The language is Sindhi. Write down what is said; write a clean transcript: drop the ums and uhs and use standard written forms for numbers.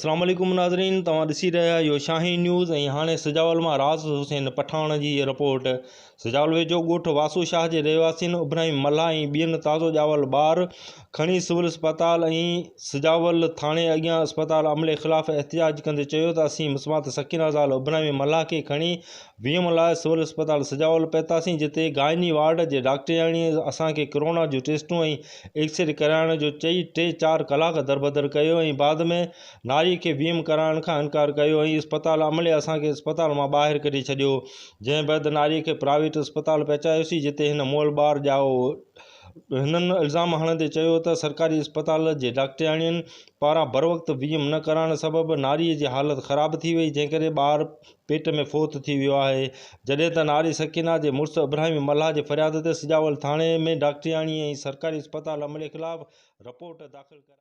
اسلام عليڪم ناظرين توهان ڏسي رهيا آهيو شاهين نيوز ۽ هاڻي سجاول مان راز حسين پٺاڻ جي هي رپورٽ سجاول ويجهو ڳوٺ واسو شاهه جي رهواسين ابراهيم ملاح ۽ ٻين تازو ڄاول ٻار کڻي سول اسپتال ۽ سجاول ٿاڻي اڳيان اسپتال عملي خلاف احتجاج ڪندي چيو ته اسين مسمات سڪينه زال ابراهيم ملاح کي کڻي ويم لاء سول اسپتال سجاول پهتاسين جتي گائني وارڊ جي ڊاڪٽرياڻي اسان کي ڪرونا جون ٽيسٽون ۽ ايڪسري ڪرائڻ جو چئي ٽي چار ڪلاڪ دربدر ڪيو ۽ بعد ۾ ناري کي ويم ڪرائڻ کان انڪار ڪيو ۽ اسپتال عملي اسان کي اسپتال مان ٻاهر ڪڍي ڇڏيو جنهن بعد ناري کي پرائيويٽ اسپتال پهچايوسين جتي هن مئل ٻار ڄائو. هنن الزام هڻندي چيو ته سرڪاري اسپتال جي ڊاڪٽرياڻين پاران بروقت ويم نه ڪرائڻ سبب ناري جي حالت خراب ٿي وئي جنهن ڪري ٻار پيٽ ۾ فوت ٿي ويو آهي، جڏهن ته ناري سڪينه جي مڙس ابراهيم ملاح جي فرياد تي سجاول ٿاڻي ۾ ڊاڪٽرياڻي ۽ سرڪاري اسپتال عملي خلاف رپورٽ داخل ڪرائي.